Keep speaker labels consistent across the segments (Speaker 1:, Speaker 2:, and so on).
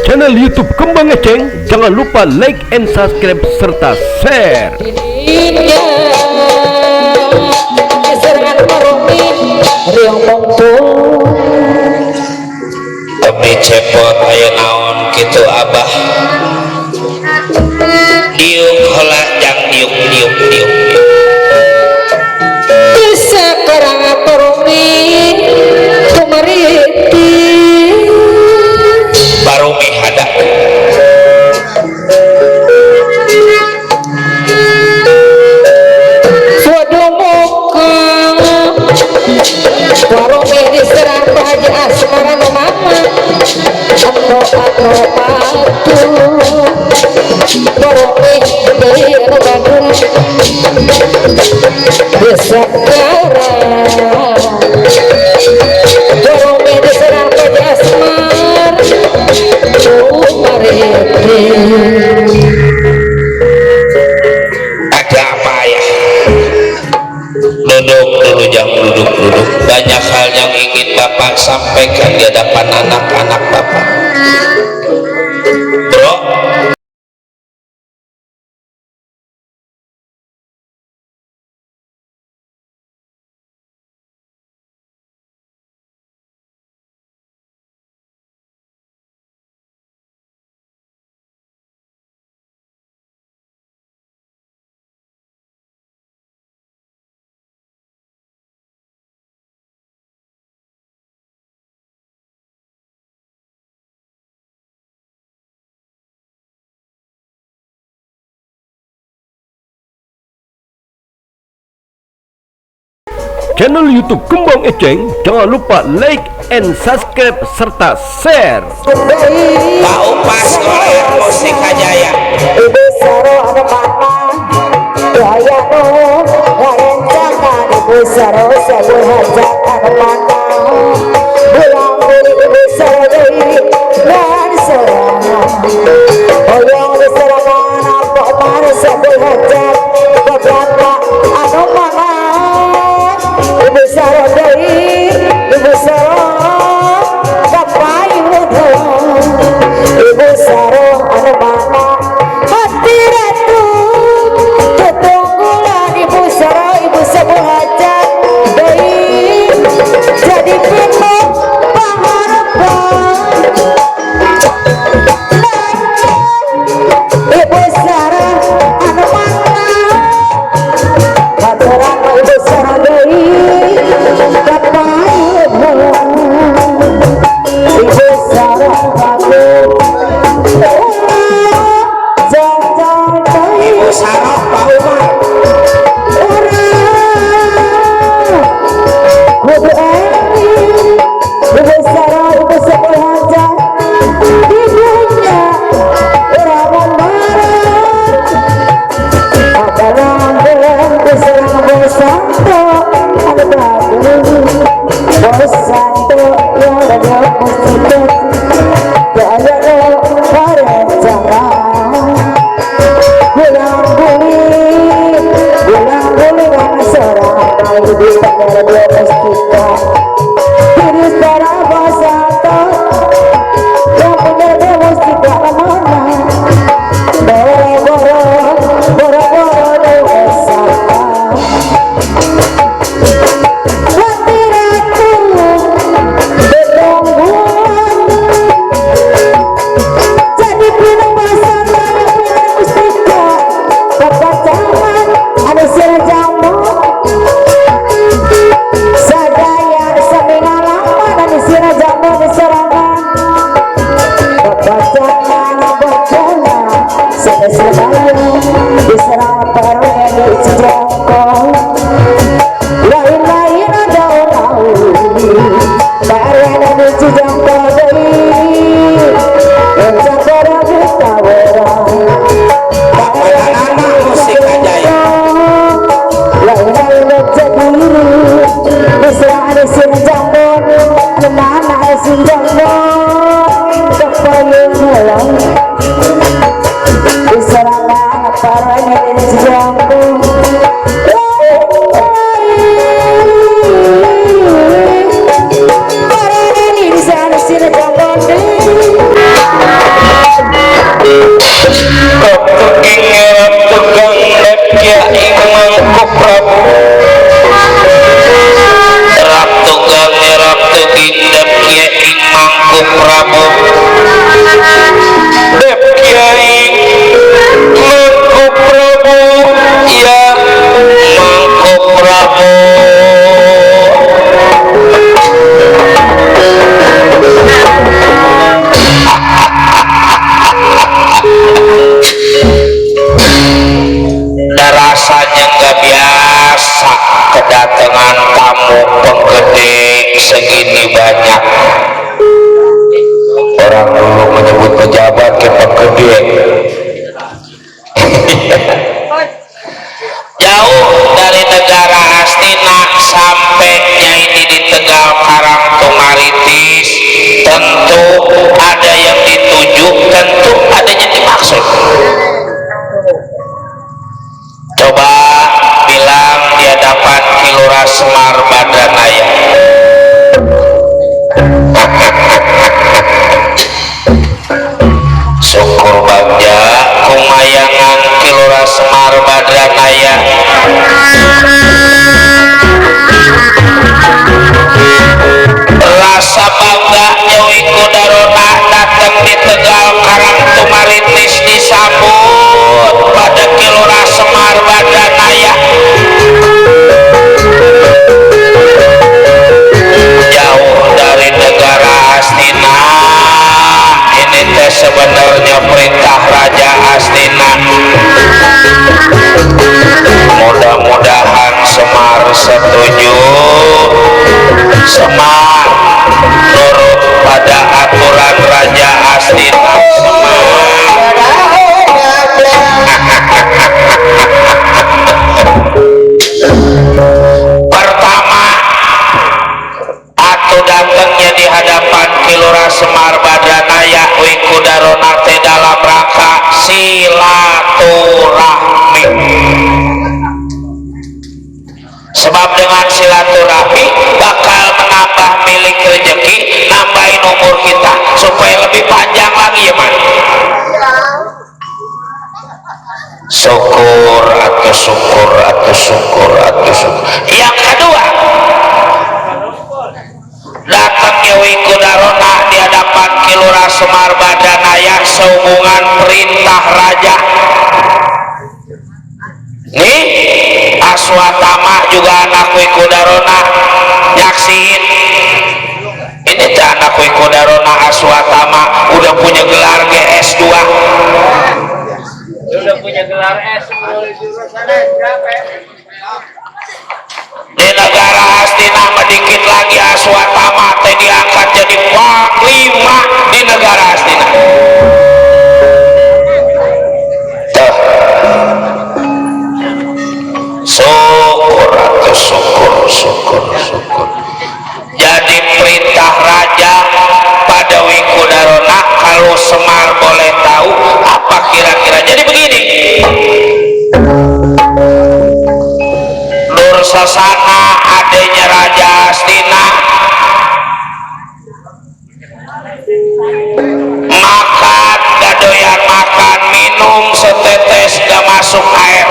Speaker 1: channel YouTube Kembang Eceng. Jangan lupa like and subscribe serta share.
Speaker 2: Tapi cepot aya naon kitu abah. Diuk heula jang diuk.
Speaker 3: Bisa karang parumi kumariti
Speaker 2: Barumi hada.
Speaker 3: Waduh muka parumi diserang Haji Asmara no mama ano patu parumi dari anu Bandung bisa karang parumi diserang Haji Asmar kumariti.
Speaker 2: Ada apa ya? Duduk dulu, jangan duduk. Banyak hal yang ingin Bapak sampaikan di hadapan anak-anak Bapak. Bro,
Speaker 1: Channel YouTube Kembang Eceng. Jangan lupa like and subscribe serta share.
Speaker 2: Pak Upas oleh musik Hajaya.
Speaker 3: Ibu saro anu mana daya no ngarencangan ibu saro sabul hajat anu mana bulang beli ibu saro deui dan sorangan oyong diserangan apa mana sabul hajat beberapa anu mana ibu saro deui ibu saro kapayun ibu saro anu mana hati ratu ketunggulan ibu saro ibu sabul hajat deui jadi penuh pengharapan ibu saro anu mana baturan ibu saro deui kapayun ibu saro aku
Speaker 2: Ibu Sarok Pak Umar. Mana sing pejabat ke gede. Jauh dari negara Astina sampainya ini di Tegal Karang Tumaritis, tentu ada yang dituju, tentu ada yang dimaksud. Coba bilang di hadapan Kilura Semar Badranaya. Syukur bagja kumayangan Kilura Semar Badranaya. Rasa bangga Jawi Kudarona datang di Tegal Karang Tumaritis disambut pada Kilura Semar Badranaya. Jauh dari negara Astina, ini teh sebenarnya perintah Raja Astina. Mudah-mudahan Semar setuju, Semar nurut pada aturan Raja Astina. Pertama, atuh datangnya di hadapan Kilura Semar Badranaya Wikudarona teh dalam rangka silaturahmi. Sebab dengan silaturahmi bakal menambah milik rezeki, nambahin umur kita supaya lebih panjang lagi ya man. Syukur atau syukur atau syukur atau syukur. Yang kedua, datangnya Wikudarona di hadapan Kilura Semar Badranaya sehubungan perintah raja. Nih Aswatama juga anak Wikudarona nyaksiin. Ini teh anak Wikudarona Aswatama udah punya gelar GS2.
Speaker 4: Udah punya gelar S berapa ya?
Speaker 2: Di negara Astina sedikit lagi Aswatama teh diangkat jadi panglima di negara Astina. Tuh. Syukur atau syukur, syukur, syukur. Jadi perintah raja pada Wikudarona, kalau Semar boleh tahu apa kira-kira. Jadi begini, Dursasana adanya Raja Astina makan gak doyan makan, minum setetes gak masuk air,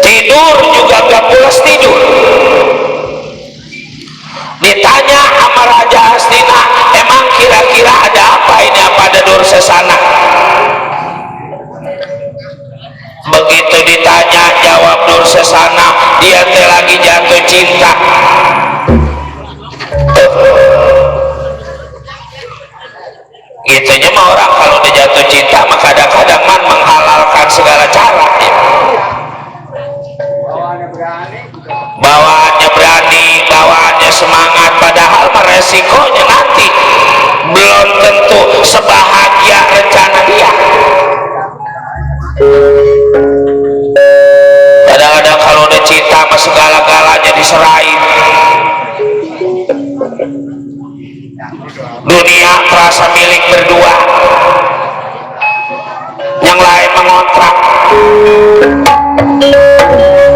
Speaker 2: tidur juga gak pulas tidur. Ditanya sama Raja Astina, emang kira-kira ada apa ini, apa ada Dursasana? Begitu ditanya jawab Dursasana, dia teh lagi jatuh cinta. Gitunya mah orang kalau udah jatuh cinta mah kadang-kadang man menghalalkan segala cara ya. Bawaannya berani, bawaannya semangat, padahal mah resikonya nanti belum tentu sebahagia rencana dia. Kadang-kadang kalau udah cinta mah segala-galanya diserahin. Dunia terasa milik berdua, yang lain mengontrak.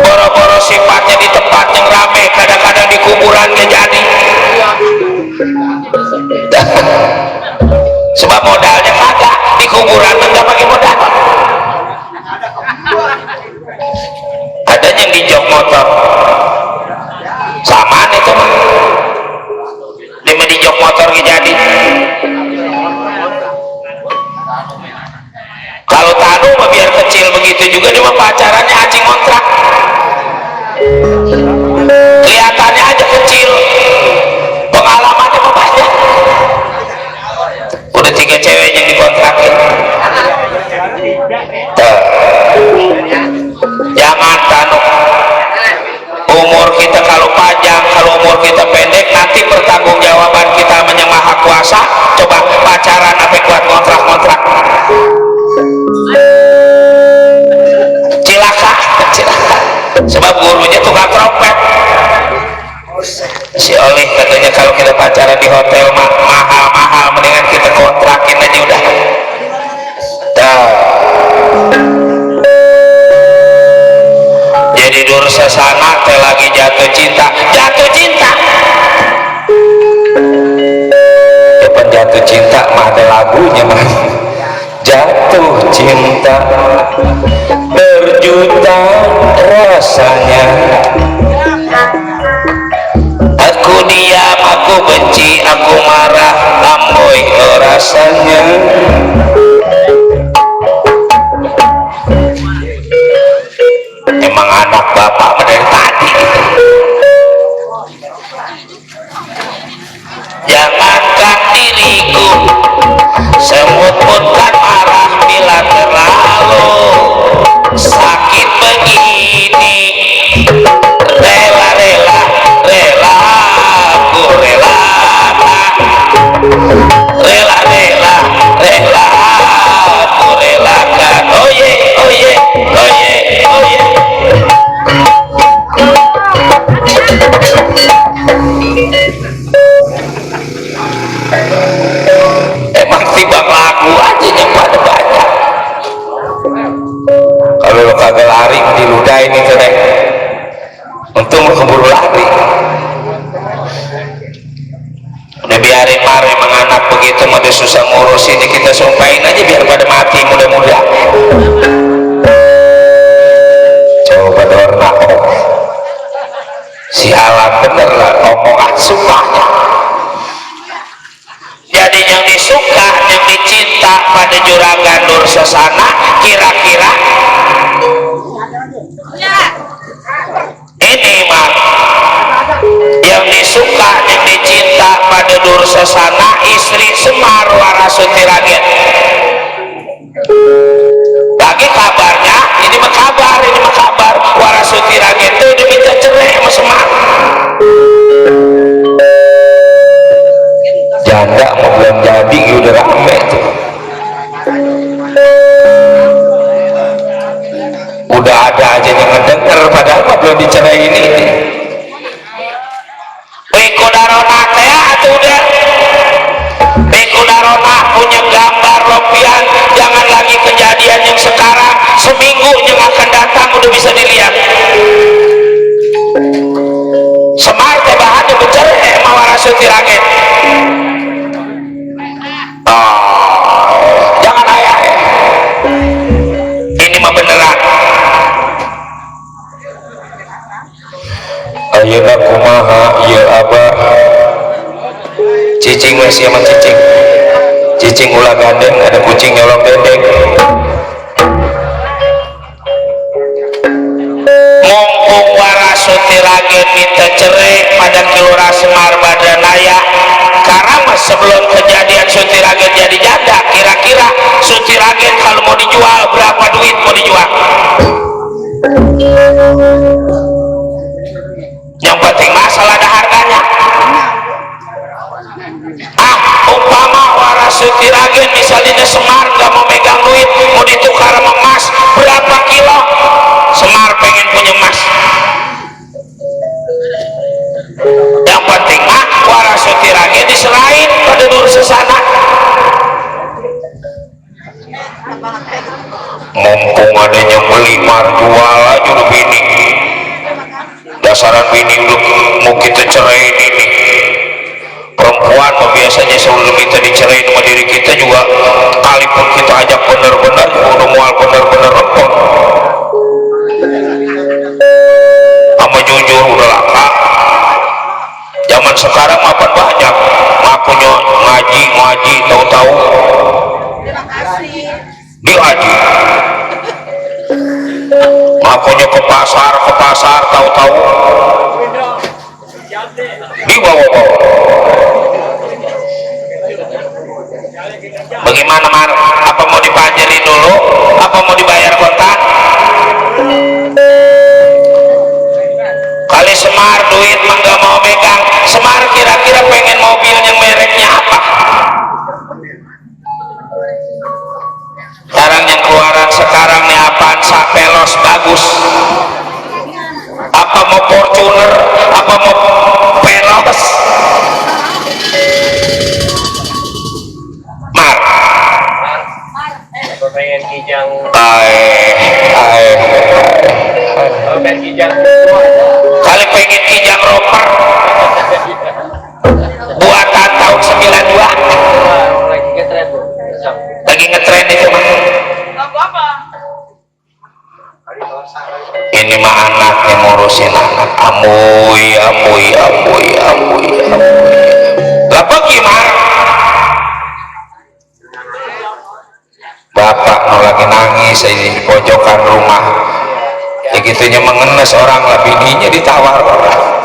Speaker 2: Boro-boro sifatnya di tempat yang rame, kadang-kadang di kuburan gak jadi. Sebab modalnya kagak, di kuburan enggak pakai modal. Ada yang di jok motor, samaan itu mah. Dia di jok motor gak jadi. Kalau tanu mah biar kecil begitu juga, dia mah pacarannya anjing kontrak. Kelihatannya aja kecil, pengalamannya mah banyak. Udah 3 cewek yang dikontrakin. Jangan tanu. Umur kita kalau panjang, kalau umur kita pendek, nanti pertanggungjawaban kita sama Yang Maha Kuasa jatuh cinta mah ada lagunya mah. Jatuh cinta berjuta rasanya, aku diam, aku benci, aku marah, amboi rasanya. Emang anak bapak dari tadi gitu. Jangankan diriku, semut pun kan marah bila terlalu sakit begini. Rela-rela, rela, aku rela. Rela-rela, rela, aku relakan. Oh ye, oh ye, oh ye, oh ye. Emang tiba lagu aja yang pada banyak. Kalau lo kagak lari diludahin itu deh. Untung lo keburu lari. Udah biarin marah, emang anak begitu mau dia susah ngurusin, kita sumpahin aja biar pada mati mudah-mudah. Coba dorna sialan bener lah omongan sukanya. Jadi yang disuka, yang dicinta pada juragan Dursasana, kira-kira ini mah yang disuka, yang dicinta pada Dursasana, istri Semar Warasuti Ragen. Lagi kabarnya, ini mah kabar Warasuti Ragen itu udah minta cerai sama Semar. Janda mau belum jadi udah rame tuh. Udah ada aja yang ngedenger padahal mah belum dicerai ini. Wiku Darona teh atuh udah. Wiku Darona punya gambar lopian, jangan lagi kejadian yang sekarang, seminggu yang akan datang udah bisa dilihat. Semar teh bahan yang bercerai sama Warasuti Ragen. Jangan ayah ya. Ini mah beneran. Ayeuna kumaha ieu abah. Cicing masih sama cicing. Cicing ulah gandeng, ada kucing nyolong dendeng. Mumpung Warasuti Ragen minta cerai pada Kilura Semar Badanaya, karena sebelum kejadian Suti Ragen jadi janda, kira-kira Suti Ragen kalau mau dijual berapa duit mau dijual? Yang penting masalah ada harganya. Umpama Warasuti Ragen misalnya Semar gak mau megang duit, mau ditukar sama emas berapa kilo, Semar pengen punya emas. Yang penting Warasuti Ragen diserahin pada Dursasana. Mumpung ada yang beli jual aja udah bini. Dasaran bini udah mau kita ceraiin ini. Perempuan biasanya sebelum kita dicerain sama diri kita juga, kalipun kita ajak bener-bener udah mual bener-bener repot. Sama jujur udah langka. Zaman sekarang mapan banyak ngakunya ngaji tahu-tahu dihaji, ngakunya ke pasar tahu-tahu dibawa-bawa. Bagaimana Mar? Apa mau dipanjerin dulu? Apa mau dibayar kontan? Kali Semar duit mah gak mau megang. Semar kira-kira pengen mobil yang mereknya apa? Sekarang yang keluaran sekarang nih Avanza Veloz bagus. Apa mau Fortuner? Apa mau Veloz? Mar.
Speaker 4: Apa pengen kijang? Pengen kijang.
Speaker 2: Kali pengen kijang roper buatan tahun 92. ini mah anaknya ngurusin anak. Amuy lah bagaimana bapak mau lagi nangis di pojokan rumah ya gitunya mengenes orang lah, bininya ditawar orang.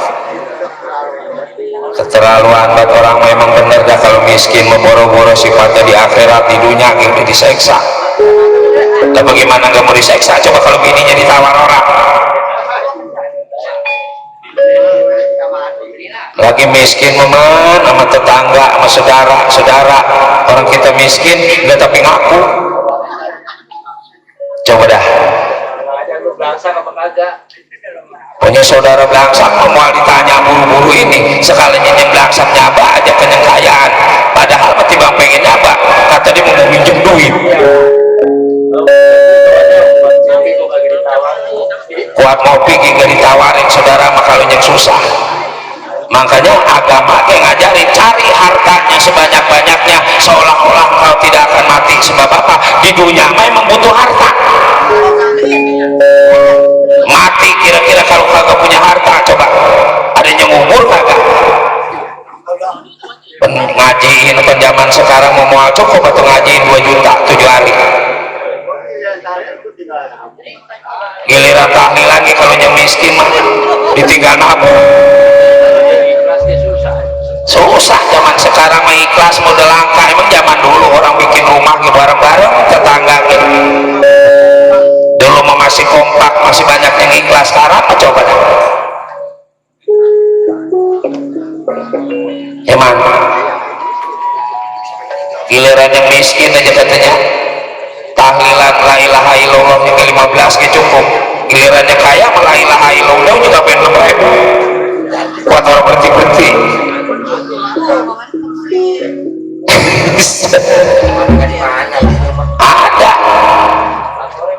Speaker 2: Keterlaluan banget orang memang bener dah kalau miskin memboro-boro sifatnya di akhirat, di dunia gitu diseksa. Lah bagaimana nggak mau diseksa coba kalau bininya ditawar orang. Lagi miskin memen sama tetangga sama saudara orang kita miskin nggak tapi ngaku. Coba dah punya saudara belangsak mau ditanya buru-buru ini sekalinya yang belangsak nyaba aja kenyangkayaan padahal ketimbang pengen nyaba kata dia mau minjem duit kuat ngopi gak ditawarin saudara mah kalau yang susah. Makanya agama yang ngajarin cari hartanya sebanyak-banyaknya seolah-olah kau tidak akan mati. Sebab apa? Di dunia memang butuh harta. Mati kira-kira kalau kagak punya harta, coba ada yang umur kagak? Ngajiin zaman sekarang mau cukup atau ngajiin 2 juta 7 hari. Giliran tahli lagi kalau yang miskin mah ditinggal nabung. Susah zaman sekarang mah ikhlas modal langka. Emang zaman dulu orang bikin rumah bareng-bareng tetangga gitu. Dulu mah masih kompak, masih banyak yang ikhlas. Sekarang apa coba dah? Emang giliran yang miskin aja katanya tahlilan la ilaha illallah yang ke-15 cukup. Gilirannya kaya mah la ilaha illallah juga pengen 6.000 buat orang berhenti-berhenti. Ada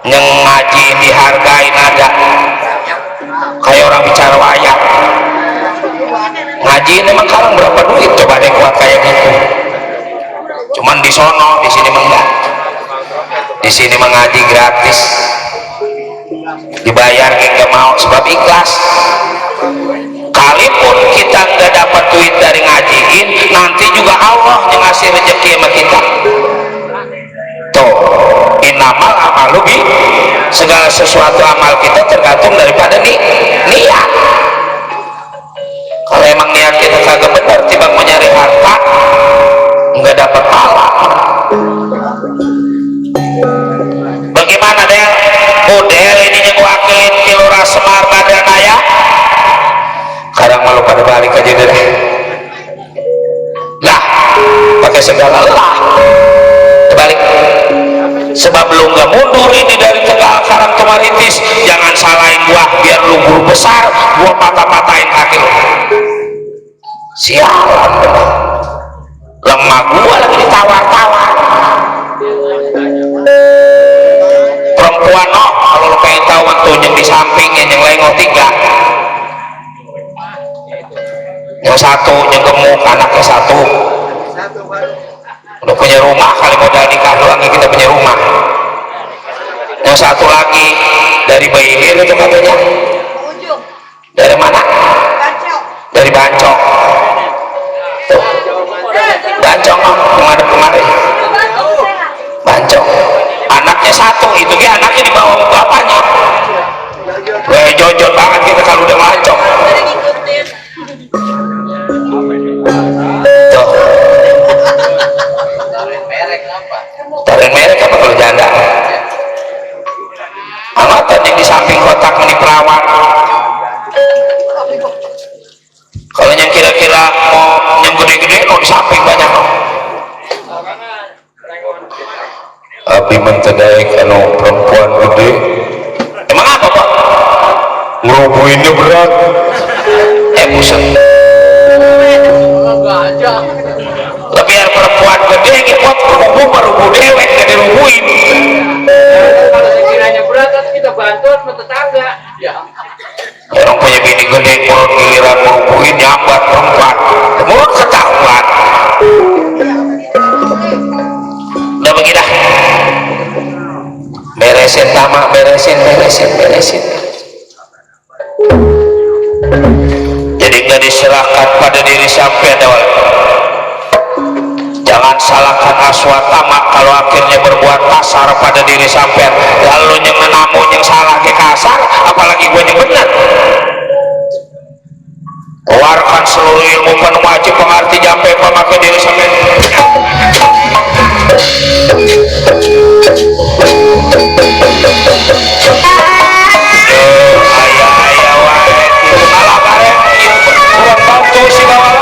Speaker 2: yang ngaji dihargain, ada kayak orang bicara wayang ngaji emang sekarang berapa duit coba deh kuat kayak gitu. Cuman di sono, di sini enggak. Di sini mengaji gratis, dibayar kita mau sebab ikhlas. Kalipun kita nggak dapat duit dari ngajiin, nanti juga Allah yang ngasih rezeki sama kita. Tuh, innamal amalu bi, segala sesuatu amal kita tergantung daripada niat. Kalau emang niat kita kagak benar, tiba mau nyari harta, nggak dapat pahala. Bagaimana deh model ini yang wakilin Kilora Semar Badanaya? Kadang malu pada balik aja deh lah pakai segala lah terbalik. Sebab lu nggak mundur ini dari Tegal Karang Tumaritis, jangan salahin gua biar lu guru besar gua patah-patahin kaki lu. Sialan bener lemah gua lagi ditawar-tawar perempuan. No kalau lu pengen tahu tuh yang di sampingnya yang lengok 3, yang satu yang gemuk anaknya 1 udah punya rumah, kali modal nikah doang kita punya rumah. Yang satu lagi dari Bailir itu katanya dari mana? Dari Bancok. Tuh Bancok kemarin Bancok anaknya 1 itu dia anaknya di bawah bapaknya. Jojot banget kita kalau udah Bancok. Tuh tarik merek apa kalau janda angatan yang di samping kotak ini perawat. Kalau yang kira-kira mau yang gede-gede no di samping banyak no. Abi mentedai kalau perempuan gede emang apa pak? Ngerubuhinnya berat. Buset lah biar perempuan gede ngikut rubuh merubuh dewek gak dirubuhin.
Speaker 4: Kalau sekiranya berat kita bantuan sama tetangga ya.
Speaker 2: Orang punya bini gede kalau giliran merubuhin nyambat perempuan mulut ketahuan. Udah begitu beresin tamak beresin serahkan pada diri sampai dawal. Jangan salahkan Aswatama kalau akhirnya berbuat kasar pada diri sampai, lalu yang menamu yang salah ke kasar, apalagi gue yang benar. Keluarkan seluruh ilmu penuh wajib pengerti jampe pemakai diri sampai. Ayah wae itu malah karen kurang bantu si bawah.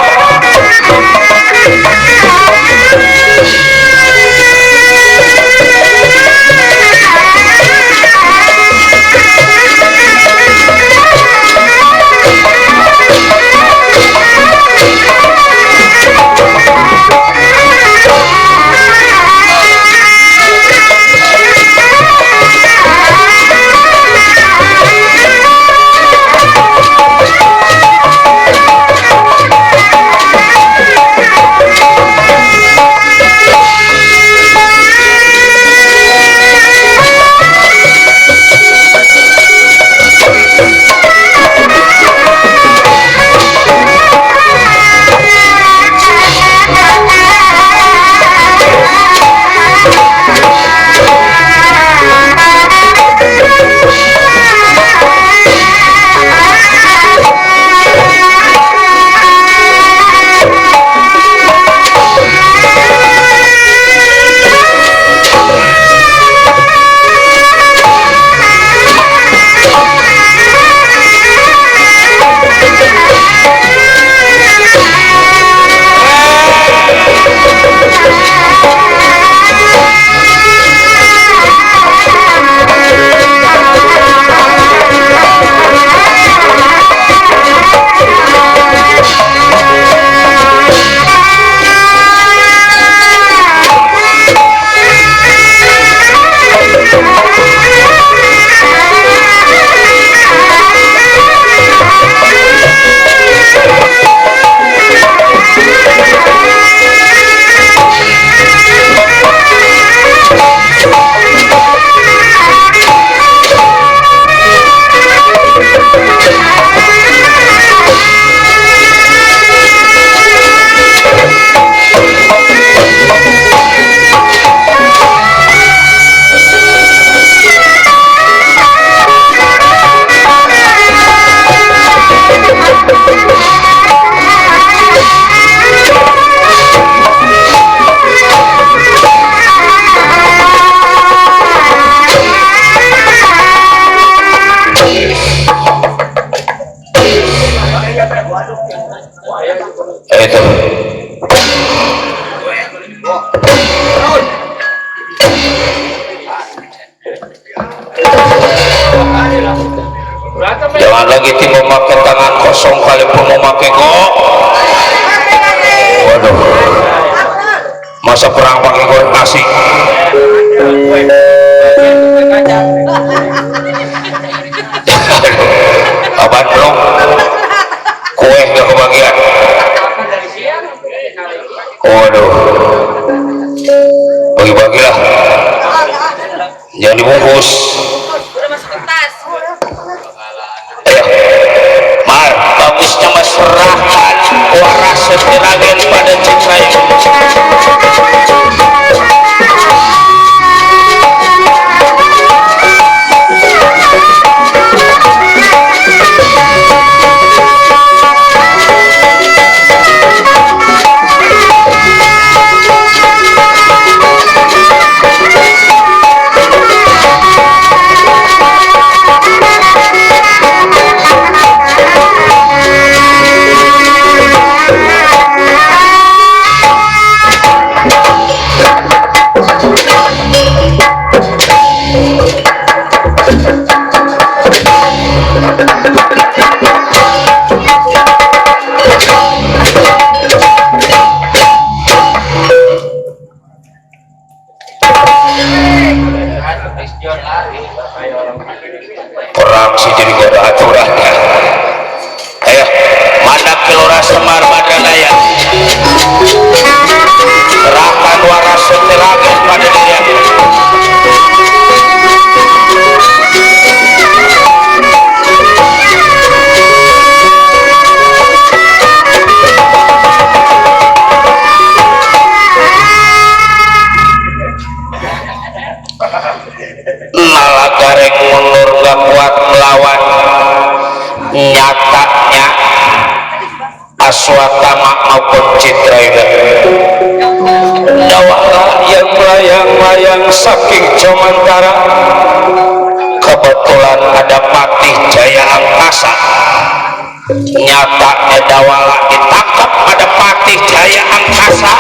Speaker 2: Jangan lagi tim memakai tangan kosong kalaupun memakai go. Waduh, masa perang pakai goreng nasi. Abang belum kue gak kebagian. Waduh, bagi-bagilah, jangan dibungkus. Mar, bagusnya masyarakat waras setiragen pada cincai. Perang sih jadi gak ada aturannya. Ayo, mandak kelora Semar Badranaya. Serahkan waras setiragen pada diri. layang saking Jomantara. Kebetulan ada Patih Jaya Angkasa, nyata edawala ditangkap ada Patih Jaya Angkasa.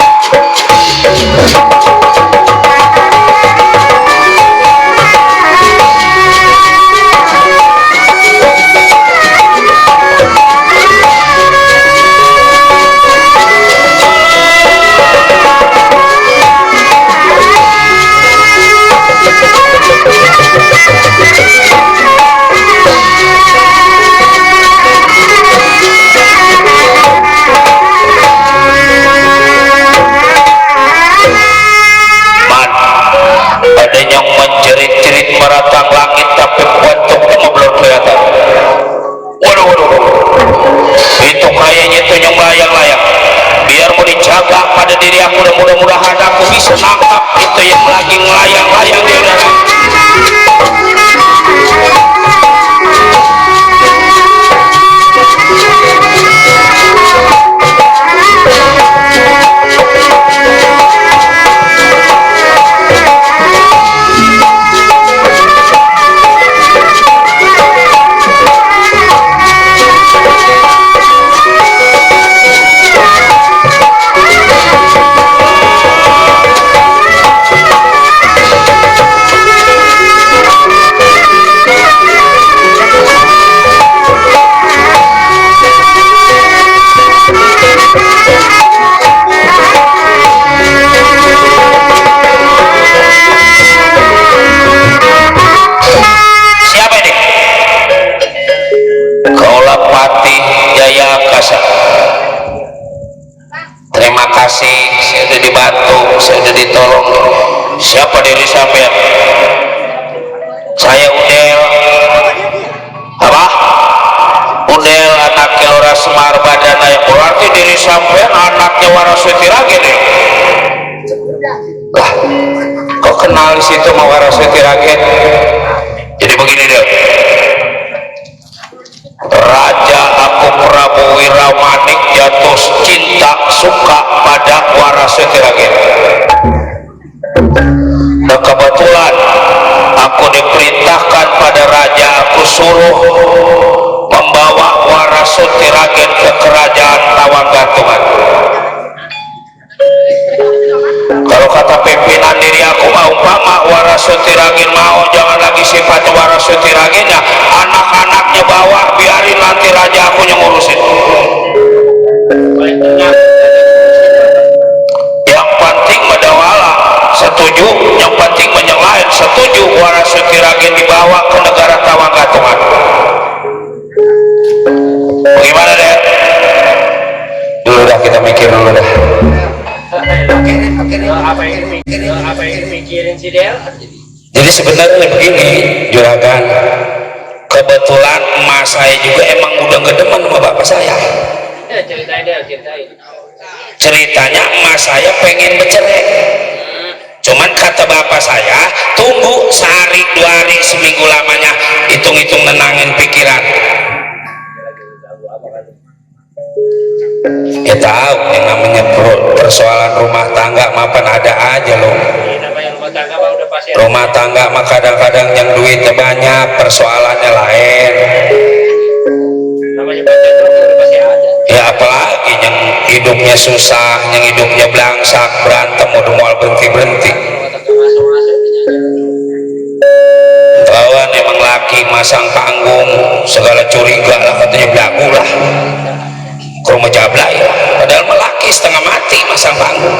Speaker 2: Ada yang menjerit-jerit meratang langit tapi bentuknya belum kelihatan. Waduh, itu kayaknya itu yang layang-layang. Biar mau dijaga pada diri aku dan mudah-mudahan aku bisa nangkap itu yang lagi ngelayang-layang di udara. Terima kasih, saya sudah dibantu, saya sudah ditolong. Siapa diri sampean? Saya Udel. Apa? Udel anak Kelora Semar Badana. Yang berarti diri sampean anaknya Waraswati Ragen ya? Lah, kok kenal di situ sama Waraswati Ragen? Jadi begini deh. Raja aku Prabu Wiramanik jatuh cinta suka pada Waraswati Ragen. Nah kebetulan aku diperintahkan pada raja, aku suruh membawa Waraswati Ragen ke kerajaan Tawanggantungan. Kalau kata pimpinan diri aku umpama Waraswati Ragen mau jangan lagi sifat Waraswati Ragen ya, anak-anaknya bawa biarin nanti raja aku yang ngurusin. Yang penting medawala setuju, yang penting menyelain setuju Waraswati Ragen dibawa ke negara Tawanggantungan. Bagaimana deh? Dulu dah kita mikir dulu dah.
Speaker 4: Apa yang mikirin si Del?
Speaker 2: Jadi sebenarnya begini juragan, kebetulan emak saya juga emang udah ngedemen sama bapak saya.
Speaker 4: Ceritain Del, ceritain.
Speaker 2: Ceritanya emak saya pengen bercerai, cuman kata bapak saya tunggu sehari 2 hari seminggu lamanya, hitung-hitung nenangin pikiran. Ya tahu yang namanya persoalan rumah tangga mapan ada aja loh.
Speaker 4: Namanya rumah tangga mah udah pasti.
Speaker 2: Rumah tangga mah kadang-kadang yang duitnya banyak persoalannya lain.
Speaker 4: Namanya pacar udah pasti ada.
Speaker 2: Ya apalagi yang hidupnya susah, yang hidupnya belangsak, berantem udah mau berhenti. Kawan emang laki masang panggung segala curiga lah, katanya belagu lah. Ke rumah jablay lah, padahal melaki setengah mati masang panggung.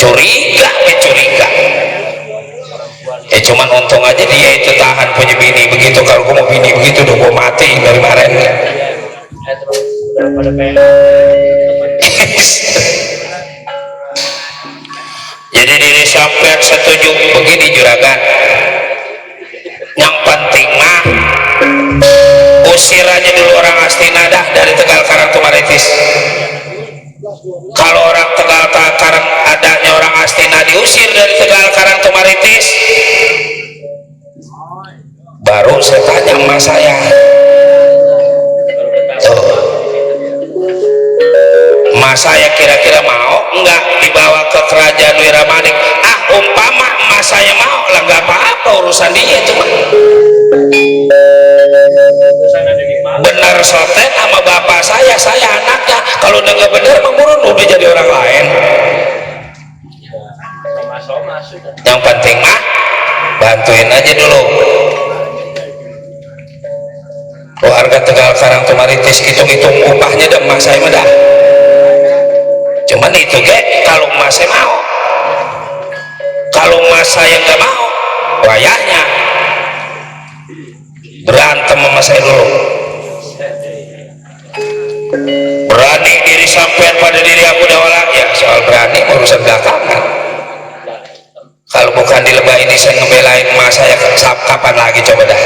Speaker 2: Curiga. Cuman untung aja dia itu tahan punya bini begitu. Kalau gue mau bini begitu udah gue mati dari kemarin. Jadi diri sampean setuju begini juragan, yang penting mah usir aja dulu orang Astina dah dari Tegal Karang Tumaritis. Kalau orang Tegal Karang adanya orang Astina diusir dari Tegal Karang Tumaritis, baru saya tanya emak saya, tuh emak saya kira-kira mau enggak dibawa ke kerajaan Wiramanik Yang penting mah bantuin aja dulu. Keluarga Tegal Karang Tumaritis hitung-hitung upahnya dan emak saya mah. Cuman itu kalau emak saya mau, kalau emak saya nggak mau, wayahnya berantem sama saya dulu. Berani diri sampean pada diri aku dawala, ya soal berani urusan belakangan. Kalau bukan di lebah ini saya ngebelain emak saya, kapan lagi coba dah.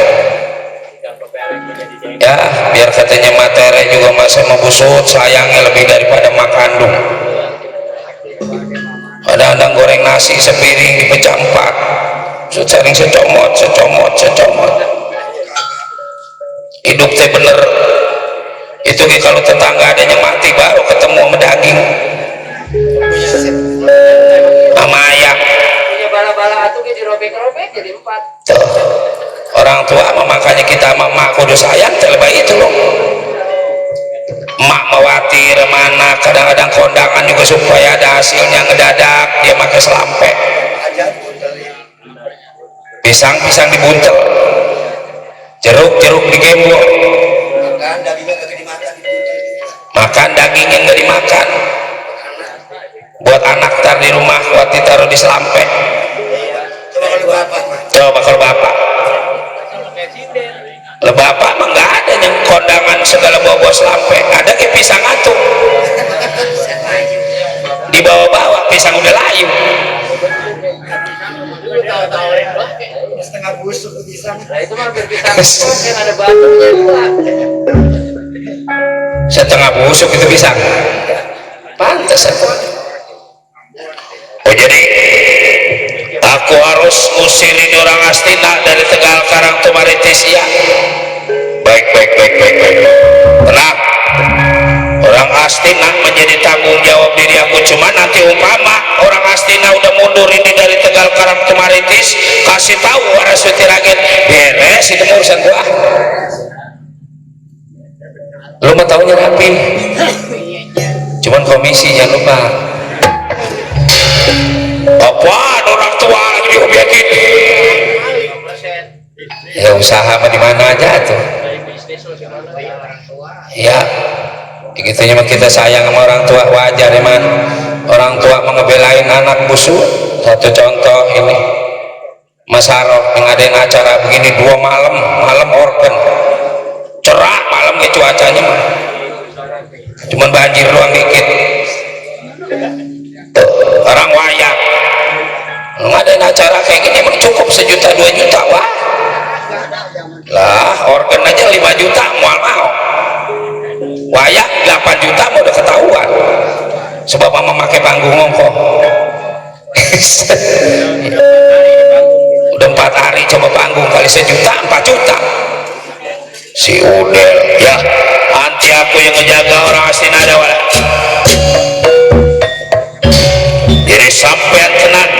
Speaker 2: Ya biar katanya materi juga masih mau busut, sayangnya lebih daripada mak kandung. Kadang-kadang goreng nasi sepiring dipecah 4, sering secomot. Hidup teh bener itu kalau tetangga adanya mati baru ketemu sama daging sama ayam.
Speaker 4: Punya bala-bala atuh dirobek-robek jadi 4.
Speaker 2: Tuh. Orang tua makanya kita sama emak kudu sayang terlebih itu loh. Emak mewatir mana kadang-kadang kondangan juga supaya ada hasilnya ngedadak dia pakai selampe, pisang dibuntel, jeruk digembol, makan dagingnya nggak dimakan, buat anak tar di rumah buat ditaruh di selampe. Coba kalau bapak bapak mah nggak ada yang kondangan segala bawa selampe, ada ke pisang atuh dibawa-bawa pisang udah layu
Speaker 3: setengah busuk pisang.
Speaker 4: Nah itu mah berpisang kan ada batunya dua.
Speaker 2: setengah busuk itu pisang pantes aku. Oh jadi aku harus ngusilin orang Astina dari Tegal Karang Tumaritis ya. Baik. Tenang. Orang Astina menjadi tanggung jawab diri aku. Cuma nanti umpama orang Astina udah mundur ini dari Tegal Karang Tumaritis, kasih tahu Waraswati Ragen, beres itu urusan gua. Lu mah taunya rapi. Cuman komisi jangan lupa. Apaan orang tua diobekin? Ya usaha mah di mana aja tuh. Ya, begitunya mah kita sayang sama orang tua wajar emang. Orang tua mengebelain anak busuk. Satu contoh ini, Mas Harof yang ngadain acara begini 2 malam organ, cerah malamnya cuacanya mah, cuman banjir doang dikit. Tuh, orang wayang ngadain acara kayak gini emang cukup 1 juta 2 juta wah lah, organ aja 5 juta mual mau, wayang 8 juta mau udah ketahuan sebab memakai panggung ngongkong. Udah 4 hari coba panggung kali 1 juta 4 juta si Udel ya. Nanti aku yang ngejaga orang Astina ada wala. Jadi sampean tenang,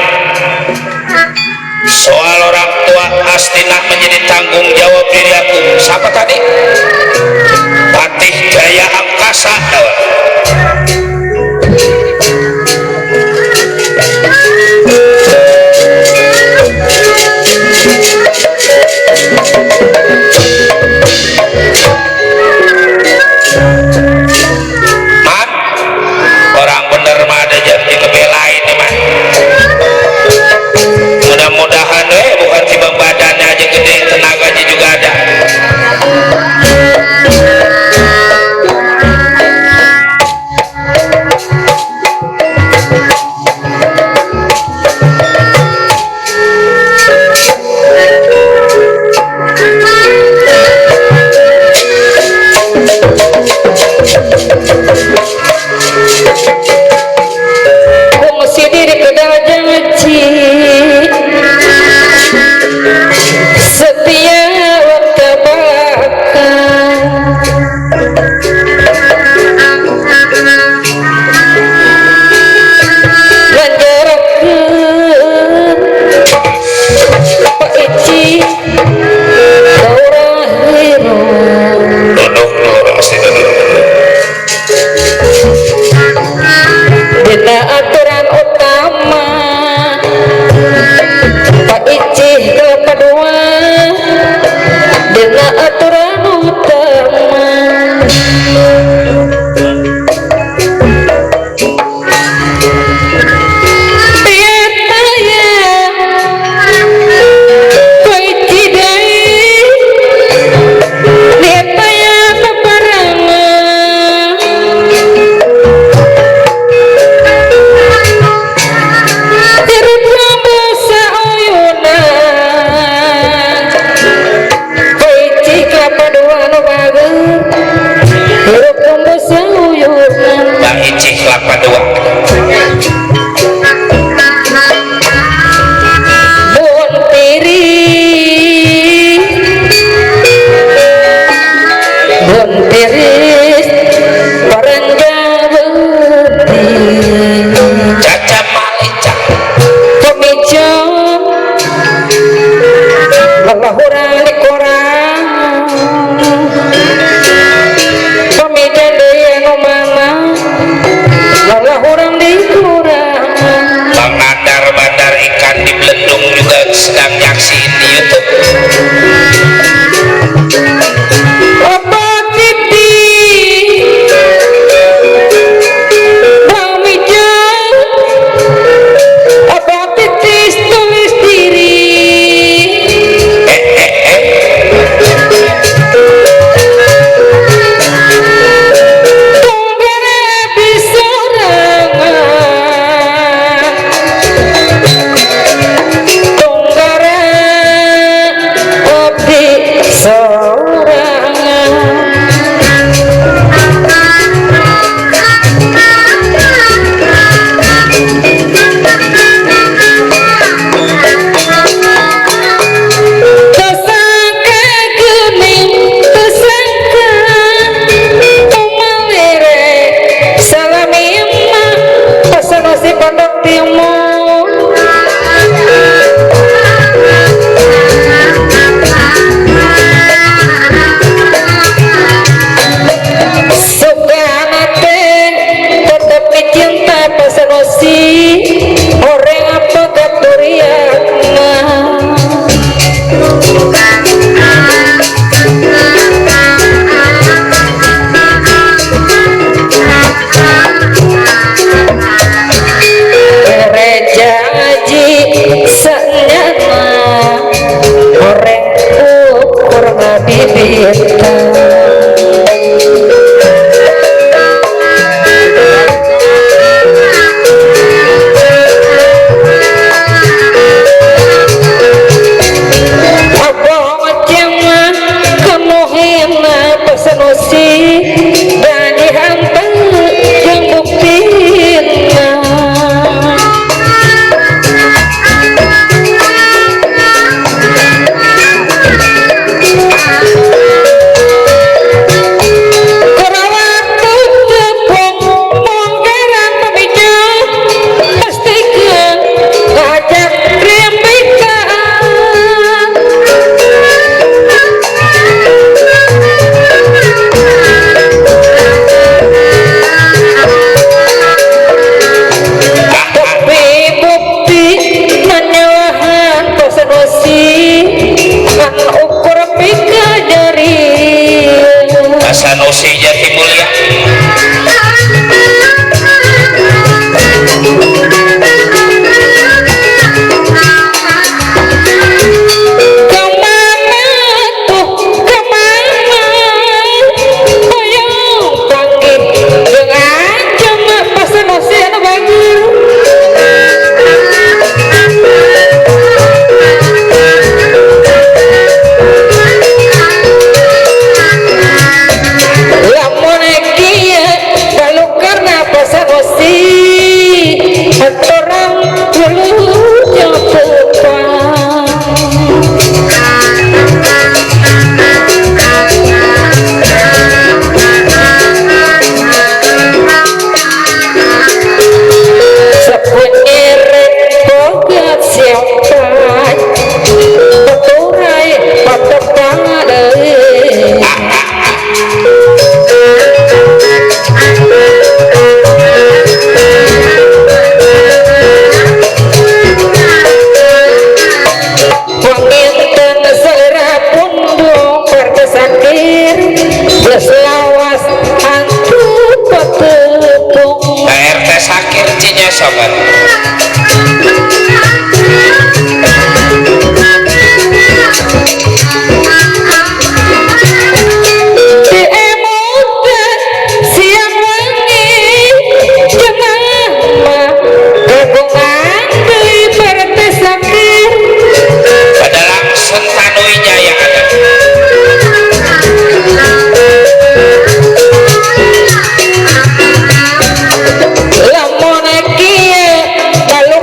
Speaker 2: soal orang tua Astina menjadi tanggung jawab diri aku. Siapa tadi? Patih Jaya Angkasa. Man, orang bener mah ada janji ngebelain nih man. Mudah-mudahan bukan timbang badannya aja gede, tenaganya juga ada.
Speaker 3: timur suganate tetapi cinta pasanosi orang apa katuriak gereja haji senyana orang ukur ngabibita dan dihantar yang buktinya kerawat tepung monggaran pemicu pastikan ngajak rembikan ukur pika dari
Speaker 2: Sanusi Jati Mulia
Speaker 3: kemana tuh kemana ayo panggil dengan cuma pasanosi anu bagus lamun kia balu karena pasanosi orang dulu nyoba sepenyeret bogat siapa peturai patepade penginten selera pundung berkesakir plus lawas hantu petepung
Speaker 2: KRT Sakir Cinya Sobat
Speaker 3: di emudan siang wangi jenama gabungan deui berkesakir
Speaker 2: Padalang Sentanui Jaya ada
Speaker 3: lamun kieu balu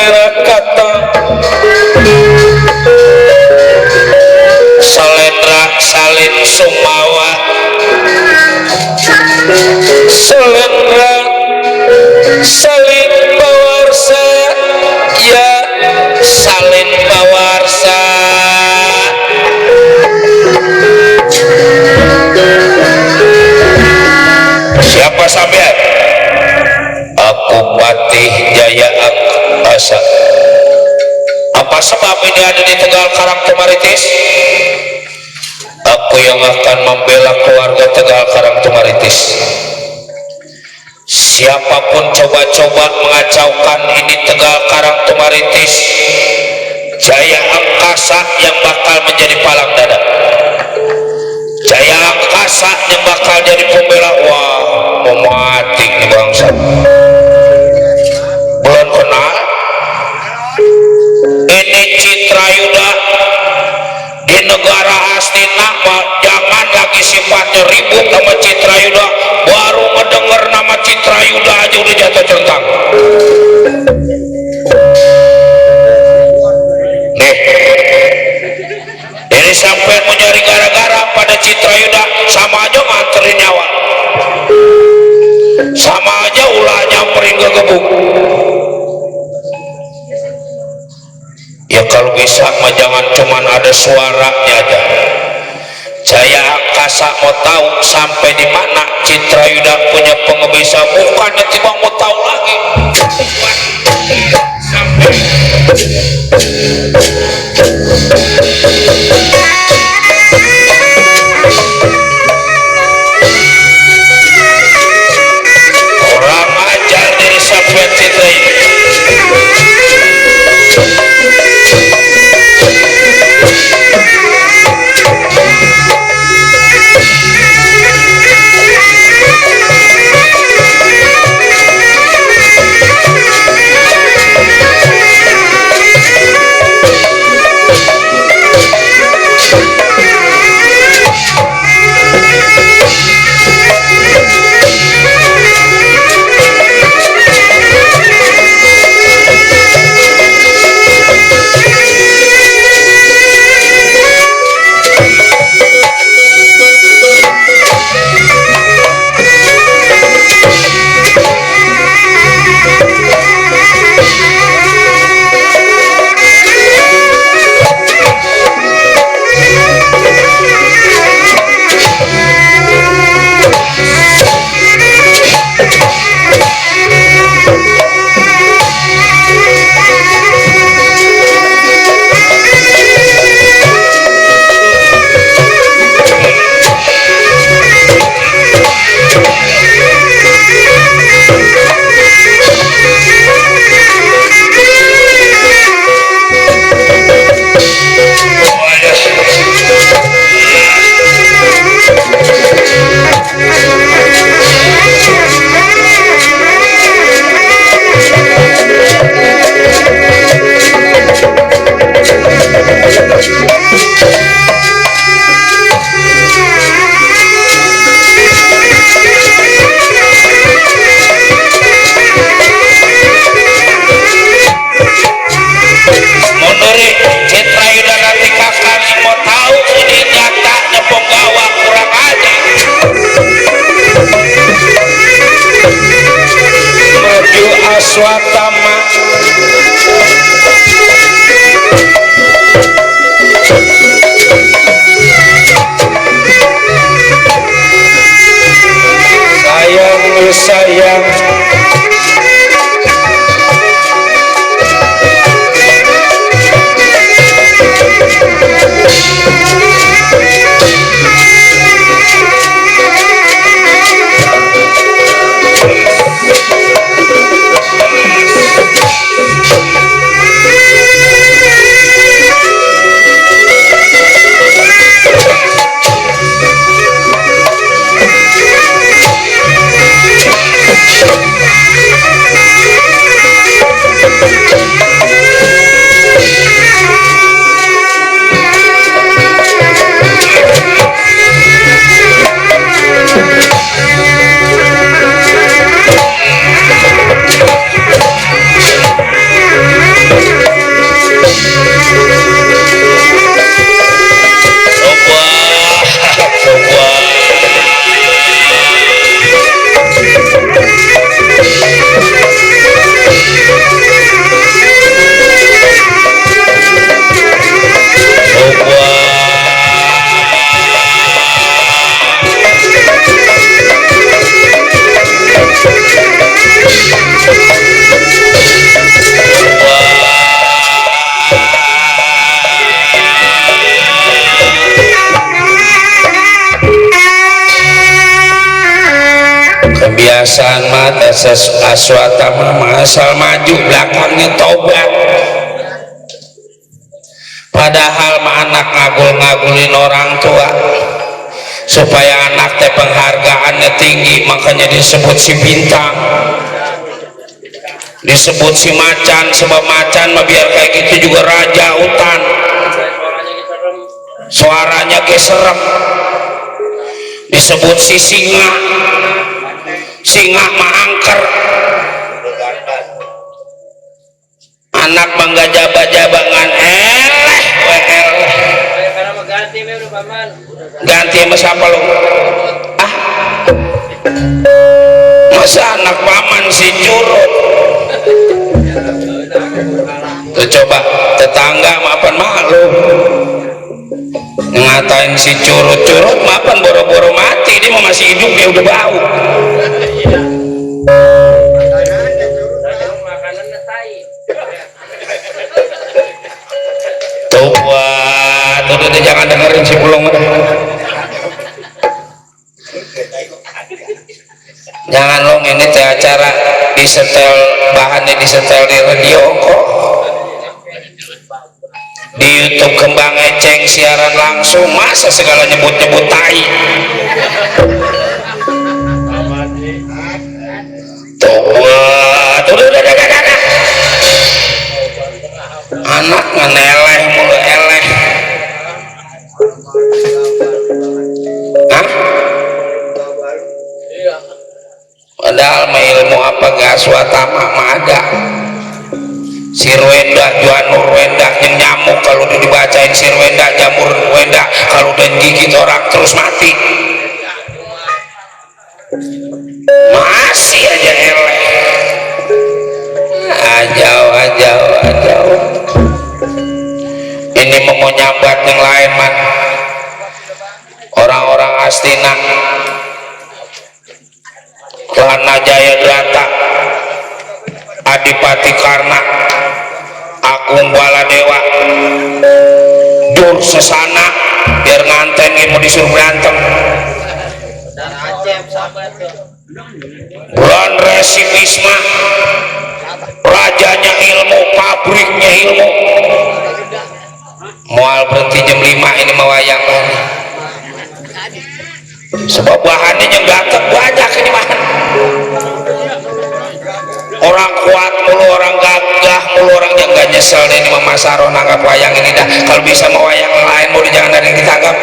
Speaker 2: Salera kata Salendra salin sumawa Salendra salin bawarsa ya salin bawarsa siapa sampean aku Patih Jaya Asa. Apa sebab ini ada di Tegal Karang Tumaritis? Aku yang akan membela keluarga Tegal Karang Tumaritis. Siapapun coba-coba mengacaukan ini Tegal Karang Tumaritis, Jaya Angkasa yang bakal menjadi palang dada. Jaya Angkasa yang bakal jadi pembela. Wah, mau mati nih bangsa. Belum kenal ini Citrayuda di negara Hastina. Jangan lagi sifatnya ribut sama Citrayuda, baru ngedenger nama Citrayuda aja udah jatuh centang. Nih, ini sampai mau nyari gara-gara pada Citrayuda, sama aja nganterin nyawa, sama aja ulah nyamperin ke gebuk. Ya kalau bisa mah jangan cuman ada suaranya aja. Jaya Angkasa mau tahu sampai di mana Citrayuda punya pengebisa, bukannya tiba mau tahu lagi sampai orang ajar dari sampai Citrayuda. kebiasaan mah aswata mah asal maju belakangnya tobat. Padahal mah anak ngagul-ngagulin orang tua supaya anak teh penghargaannya tinggi, makanya disebut si bintang, disebut si macan. Sebab macan mah biar kayak gitu juga raja hutan, suaranya kayak serem. Disebut si singa, singa mah angker, anak bangga jaba-jaba ngan ganti sama siapa lu? Ah, masa anak paman si curut? Tuh coba tetangga mapan malu ngatain si curut-curut, mapan boro-boro mati, dia mau masih hidup dia udah bau. Tuh buat udah jangan dengerin si pulung. Jangan long, ini teh acara disetel, bahannya disetel di radio kok. Di YouTube Kembang Eceng siaran langsung, masa segala nyebut-nyebut tai. Tuh udah. Anak ngeneleh mulu eleh. Hah? Padahal mah ilmu apa gak swatama mah ada. Sirwenda, Juanur Wenda, nyamuk kalau udah dibacain Sirwenda, Jamur Wenda, kalau udah gigit orang terus mati. Masih aja eleh. Ajau. Ini mau nyambat yang lain man. Orang-orang Astina, Lana Jayadrata, Adipati Karna, Agung Baladewa, Dur Sesana, biar nganten mau disuruh berantem. Bulan Resi Wisma, rajanya ilmu, pabriknya ilmu. Mual berhenti jam 5 ini mewayang lagi. Sebab bahannya yang ganteng banyak ini bahan. Orang kuat mulu, orang gagah mulu, orang yang gak nyesel deh ini Mama Saron anggap wayang ini dah. Kalau bisa mau wayang lain mau jangan ada yang ditangkap.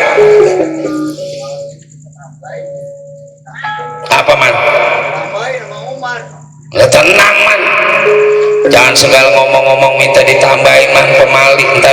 Speaker 2: Apa man? Tenang man, jangan segala ngomong-ngomong minta ditambahin man, pemalik ntar